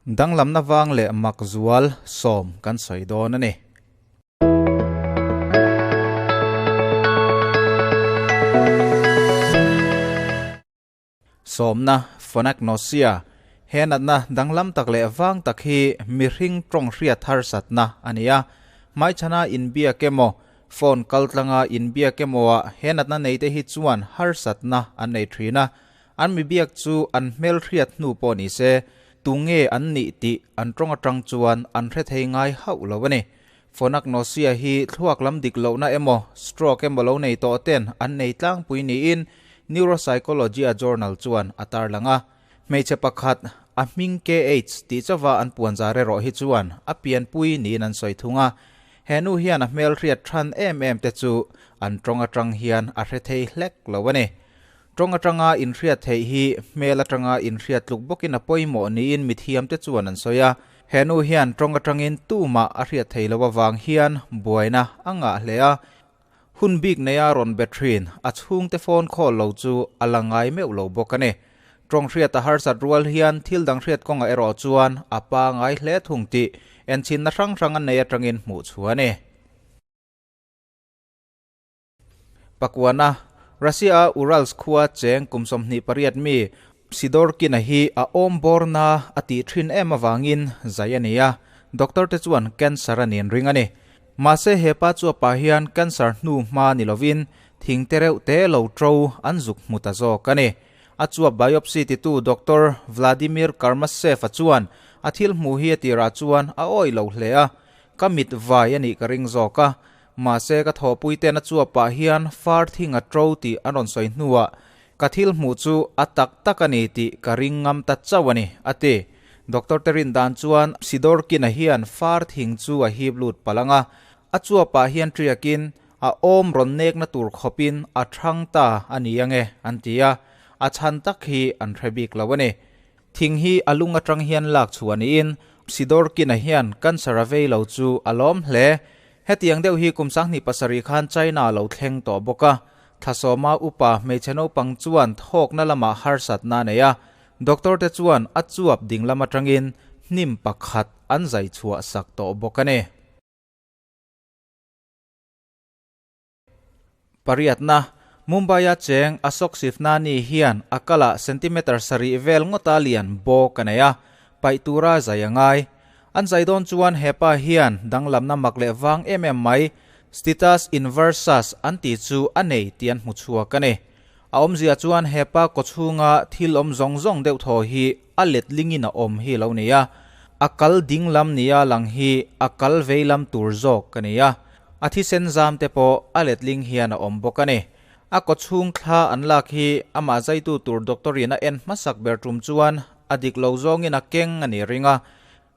Danglamna vang leh mak zual sawm kan sawi dawn a ni. Sawmna, Phonagnosia, He natna danglam tak leh vang tak hi mihring tawng hriat harsatna a ni a. Hmaichhana inbiak emaw, phone kaltlanga inbiak emaw-ah he natna neite hi chuan harsatna an nei thin a. An mibiak chu an hmelhriat hnu pawh ni se, tunge an nih tih an tawng atang chuan an hre thei ngai hauh lo a ni. Phonagnosia hi thluak lam dik lohna emaw, stroke emaw lo nei tawh ten an nei tlangpui niin Neuropsychology-a journal chuan a tarlang a. Hmeichhe pakhat, a hming KH tih chauva an puanzar erawh hi chuan a pianpui niin an sawi thung a. He nu hian a hmelhriat than em em te chu an tawng atang hian a hre thei hlek lo a ni. Tawng atanga inhriat theih hi hmel atanga inhriat tluk bawkin a pawimawh niin mithiamte chuan an sawi a. He nu hian tawng atangin tumah a hriat thei lo avang hian buaina a ngah hle a. Hun bik neia rawn be thin a chhungte phone call lo chu a la ngai meuh lo bawk a ni. Tawng hriat a harsat rual hian thil dang hriat kawngah erawh chuan a pangai hle thung tih enchhinna hrang hrang a nei atangin hmuh chhuah a ni. Pakuana, Russia-a Urals khua cheng kum 28 mi Sidorkin-a hi a awm bawrna a tih thin em avangin zai a ni a, doctor te chuan cancer a nin ring a ni. Mahse he pa chuapah hian cancer hnu hma ni lovin thing te reuh te lo to an zuk hmu ta zawk a ni. A chuap biopsy titu Doctor Vladimir Karmasev-a chuan a thil hmuh hi a tirah chuan a awih lo hle a, Ka mit vai a nih ka ring zawk a, Mahse ka thawhpui ten a chuapah hian far thing a to tih an rawn sawi hnuah ka thil hmuh chu a tak tak a ni tih ka ring ngam ta chauh a ni, a ti. Doctor te rin dan chuan Sidorkin-a hian far thing chu a hip lut palh ang a, a chuapah hian ṭiakin a awm rawn nekna tur khawpin a ṭhang ta a ni ange an ti a, a chhan tak hi an hre bik lo a ni. Thing hi a lung aṭang hian lak chhuah niin Sidorkin-a hian cancer a vei lo chu a lawm hle. Hetiang deuh hi kum 2007 khan China a lo thleng tawh bawk a, Thlasawma upa hmeichhe naupang chuan thawkna lamah harsatna a nei a, doctor te chuan a chuap ding lam atangin hnim pakhat an zai chhuah sak tawh bawk a ni. Pariatna, Mumbai-a cheng Ashok Sivnani hian a kalah centimeter sarih vel ngawta lian bawk a nei a, paih tura zai a ngai. An zai dawn chuan hepa hian danglamna mak leh vang em em mai, Status inversus an tih chu a nei tih an hmu chhuak a ni. A awmzia chuan hepa kawchhunga thil awm zawng zawng deuh thaw hi a letlingin a awm hi lo ni a, a kal dinglam nia lang hi a kal veilam tur zawk a ni a, a thisen zam te pawh a letling hian a awm bawk a ni. A kawchhung thla an lak hi amah zaitu tur doctor-in a en hmasak ber tum chuan a dik lo zawngin a keng a ni ring a,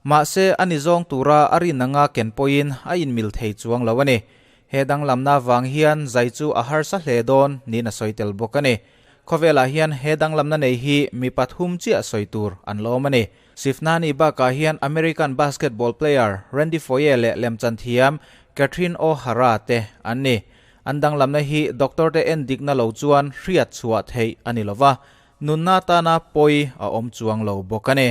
mahse a ni zawng tura a rin anga ken pawhin a inmil thei chuang lo a ni. He danglamna vang hian zai chu a harsa hle dawn niin a sawi tel bawk a ni. Khawvelah hian he danglamna nei hi mi pathum chiah sawi tur an lawm a ni. Sifnani bakah hian American basketball player Randy Foye leh lemchan thiam Catherine O'Hara te an ni. An danglamna hi doctor te endikna lo chuan hriat chhuah theih a ni lova, Nunna tana pawi a awm chuang lo bawk a ni.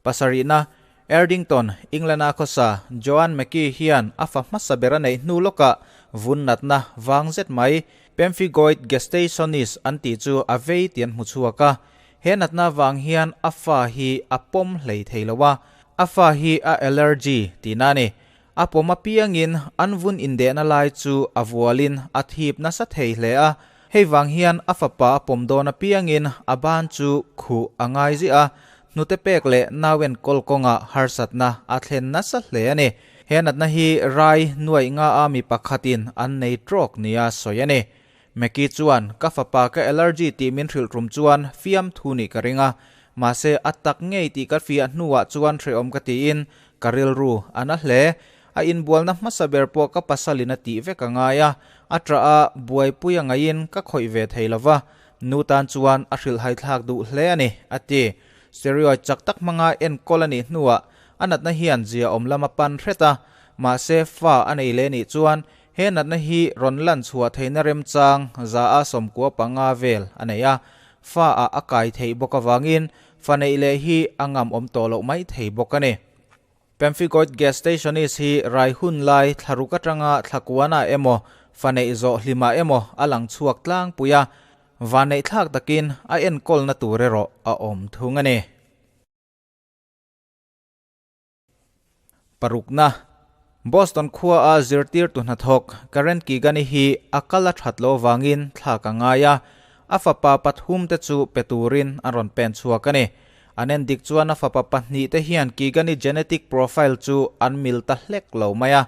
Pasarihna, Erdington, England-a khawsa Joan McKee hian a fa hmasa ber a neih hnu lawkah vun natna vang zet mai, Pemphigoid gestationis an tih chu a vei tih an hmu chhuak a. He natna vang hian a fa hi a pawm hlei thei lo a, a fa hi a allergy tihna a ni. A pawm apiangin an vun indehna lai chu a vualin a thip nasa thei hle a, hei vang hian a fapa a pawm dawn apiangin a ban chu khuh a ngai ziah a, hnute pek leh nau enkawl kawngah harsatna a thlen nasa hle a ni. He natna hi rai nuaih nga a mi pakhatin an nei trawk nia sawi a ni. Meki chuan, Ka fapa ka allergy tih min hrilh tum chuan fiam thu nih ka ring a, mahse a tak ngei tih ka fiah hnuah chuan hrehawm ka tiin ka rilru a na hle. A inbualna hmasa ber pawh ka pasalin a tih vek a ngai a, a ṭah a, buaipui a ngaihin ka khawih ve thei lo va, nu tan chuan a hrilhhai thlak duh hle a ni, a ti. Steroid chak tak hmanga enkawl a nih hnuah a natna hian zia awm lam a pan hret a, mahse fa a nei leh nih chuan He natna hi rawn lan chhuah theihna remchang 195 vel a nei a. fa ah a kai theih bawk avangin fa neih leh hi a ngam awm tawh loh mai thei bawk a ni. Pemphigoid gestationis hi rai hun lai thlaruk atanga thlakuanah emaw, fa neih zawh hlimah emaw a lang chhuak tlangpui a, vanneih thlak takin a enkawlna tur erawh a awm thung a ni. Parukna, Boston khuaa zirtirtu hnathawk Karen Keegan-i hi a kal a that loh avangin thlak a ngai a, a fapa pathum te chu pe turin an rawn pen chhuak a ni. An en dik chuan a fapa pahnihte hian Keegan-i genetic profile chu an mil ta hlek lo mai a.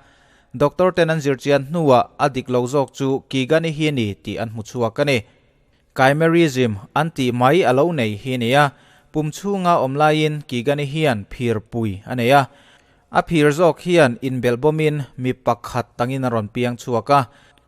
Doctor ten an zirchian hnuah a dik lo zawk chu Keegan-i hi a ni tih an hmu chhuak a ni. Chimerism an tih mai a lo nei hi a ni a, pum chhunga awm laiin Keegan-i hian phir pui a nei a. A phir zawk hian inbelh bawmin mi pakhat tangin a rawn piang chhuak a.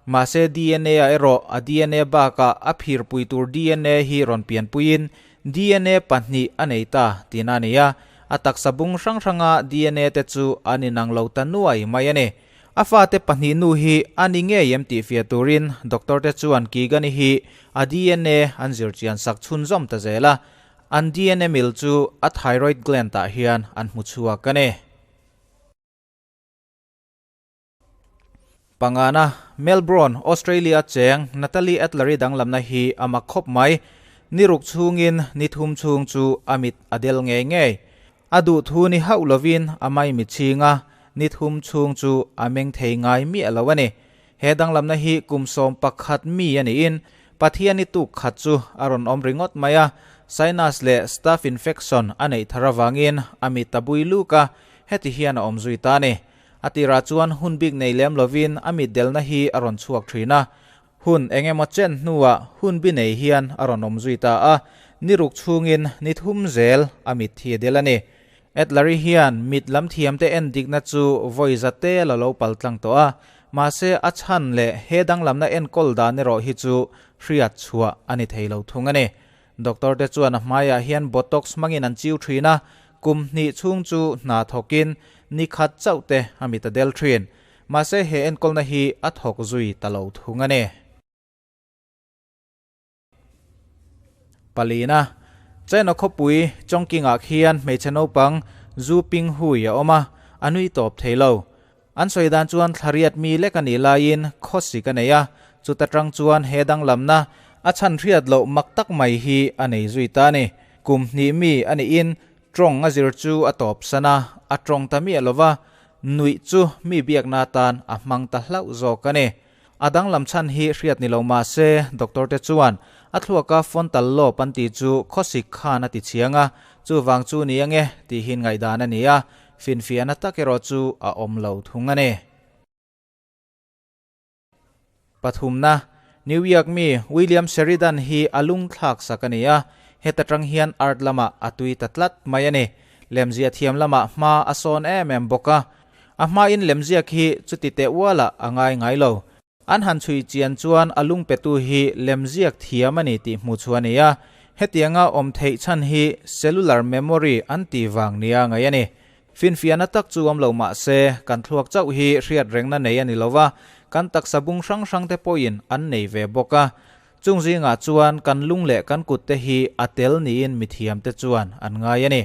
Mahse DNA ah erawh a DNA bakah a phir pui tur DNA hi rawn pianpuiin DNA pahnih a nei ta tihna a ni a. A taksa bung hrang hranga DNA te chu an inang lo ta nuai mai a ni. A fate pahnih nu hi a ni ngei em tih fiah turin doctor te chuan Keegan-i hi a DNA an zirchian sak chhunzawm ta zel a, an DNA mil chu a thyroid gland ah hian an hmu chhuak a ni. Pangana, Melbourne, Australia cheng Natalie Adler-i danglamna hi a mak khawp mai. Ni ruk chhungin ni thum chhung chu a mit a del ngei ngei. A duh thu ni hauh lovin a maimi chhing a, ni thum chhung chu a meng thei ngai miah lo a ni. He danglamna hi kum 11 mi a niin Pathiani tuk khat chu a rawn awm ringawt mai a, sinus leh staph infection a neih thar avangin a mit a bui luk a, heti hian a awm zui ta a ni. A tirah chuan hun bik nei lem lovin a mit delna hi a rawn chhuak thin a, Hun eng emaw chen hnuah hun bi nei hian a rawn awm zui ta a, ni ruk chhungin ni thum zel a mit thi a del a ni. Adler-i hian mit lam thiamte en dikna chu vawi za tel a lo pal tlang tawh a, mahse a chhan leh he danglamna enkawl dan erawh hi chu hriat chhuah a ni thei lo thung a ni. Doctor te chuan a hmaiah hian Botox hmangin an chiu thin a, kum hnih chhung chu hna thawkin ni khat chauh te a mit a del thin. Mahse he enkawlna hi a thawk zui ta lo thung a ni. Palina, China khawpui Chongqing-ah khian hmeichhe naupang Zhu Pinghui a awm a, a nui tawp thei lo. An sawi dan chuan thlariat mi lek a nih laiin khawsik a nei a, chuta tang chuan he danglamna a chhan hriat loh mak tak mai hi a nei zui ta a ni. Kum hnih mi a nihin tawng a zir chu a tawp san a, a tawng ta miah lo va, nuih chu mi biakna atan a hmang ta hlauh zawk a ni. A danglam chhan hi hriat ni lo mah se, doctor te chuan a thluaka frontal lobe an tih chu khawsik khan a ti chiang a, chuvang chu ni ange tihin ngaihdan a ni a, finfiahna tak erawh chu a awm lo thung a ni. Pathumna, New York mi William Sheridan hi a lungthlak sak a ni a, heta tang hian art lamah a tui ta tlat mai a ni. Lemziah thiam lamah hma a sawn em em bawk a, A hmain lemziak hi chuti teh ualah a ngai ngai lo. An han chhui chian chuan a lungpetu hi lemziak thiam a ni tih hmuh chu a ni a, hetianga awm theih chhan hi cellular memory an tih vang nia ngaih a ni. Finfiahna tak chu awm lo mah se, kan thluak chauh hi hriat rengna nei a ni lo va, kan taksa bung hrang hrang te pawhin an nei ve bawk a. Chung zingah chuan kan lung leh kan kut te hi a tel niin mithiamte chuan an ngai a ni.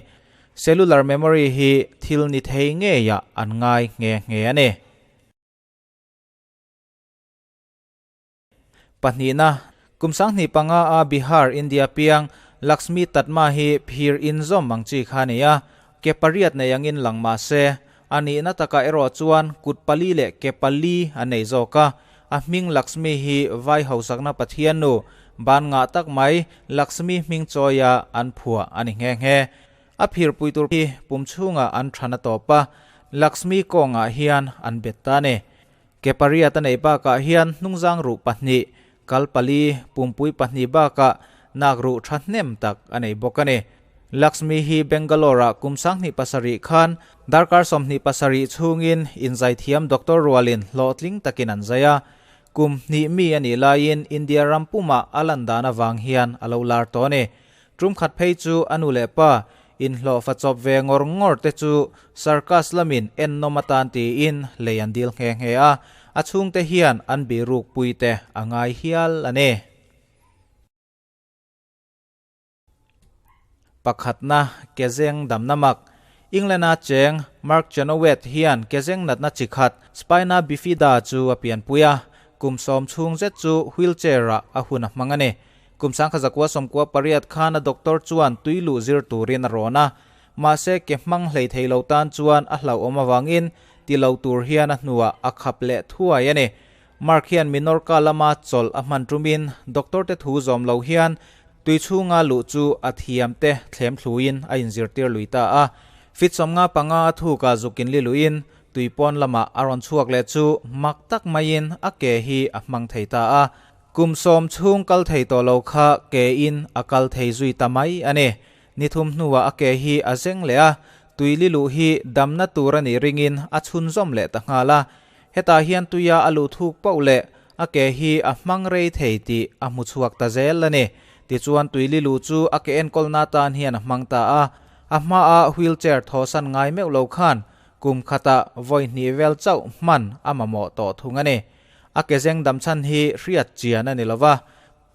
Cellular memory hi thil ni thei ngeiah an ngai nghe nghe a ni. Pahnihna, kum 25 a Bihar, India piang Laxmi Tatma hi phir inzawm ang chi kha a ni a, ke pariat nei angin lang mah se, a nihna takah erawh chuan kut pali leh ke pali a nei zawk a. A hming Laxmi hi vai hausakna Pathian nu, ban ngah tak mai Laxmi hming chawia an phuah a ni nghe nghe. A phirpui tur hi pum chhungah an than a tawp a, Laxmi kawngah hian an bet ta a ni. Ke pariat a neih bakah hian hnungzang ruh pahnih, kal pali, pumpui pahnih bakah nak ruh thahnem tak a nei bawk a ni. Laxmi hi Bangalore-ah kum 27 khan darkar 27 chhungin inzaithiam doctor rualin hlawhtling takin an zai a. Kum hnih mi a nih laiin India ram pumah a lan dan avang hian a lo lar tawh a ni. Tum khat phei chu a nu leh pa inhlawhfa chawp ve ngawr ngawr te chu circus lamin ennawm atan tiin lei an dil nghe nghe a, a chhungte hian an biruk pui te a ngai hial a ni. Pakhatna, Kezeng damna mak. England-a cheng Mark Chenoweth hian kezeng natna chi khat spina bifida chu a pianpui a, kum sawm chhung zet chu wheelchair-ah a hun a hmang a ni. Kum 1998 khan a doctor chuan tui luh zir turin a rawn a, mahse ke hmang hlei thei lo tan chuan a hlauhawm avangin ti lo tur hian a hnuah a khap leh thuai a ni. Mark hian Minorca lama chawlh a hman tumin doctor te thu zawm lo hian tui chhunga luh chu a thiam te thlem thluin a inzirtir lui ta a. Fit 55 a thukah zukin li luhin tui pawn lamah a rawn chhuak leh chu mak tak maiin a ke hi a hmang thei ta a. Kum sawm chhung kal thei tawh lo kha ke in a kal thei zui ta mai a ni. Ni thum hnuah a ke hi a zeng leh a, tui li luh hi damna tur a nih ringin a chhunzawm leh ta nghal a. Hetah hian tuia a luh thuk pauh leh a ke hi a hmang rei thei tih a hmu chhuak ta zel a ni. Tichuan tui li luh chu a ke enkawlna atan hian a hmang ta a, a hmaa wheelchair thawhsan ngai meuh lo khan kum khatah vawi hnih vel chauh hman a mamawh tawh thung a ni. A ke zeng dam chhan hi hriat chian a ni lo va.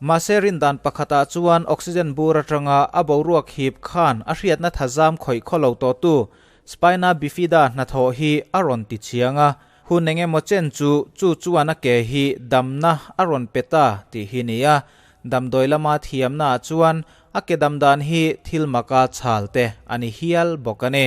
Mahse rindan pakhatah chuan oxygen bur atanga a boruak hip khan a hriatna thazam khawih khaw lo tawhtu spina bifida hnathawh hi a rawn ti chiang a, hun eng emaw chen chu chu chuan a ke hi damna a rawn pe ta tih hi ni a, damdawi lama thiamnaah chuan a ke dam dan hi thil maka chhal te a ni hial bawk a ni.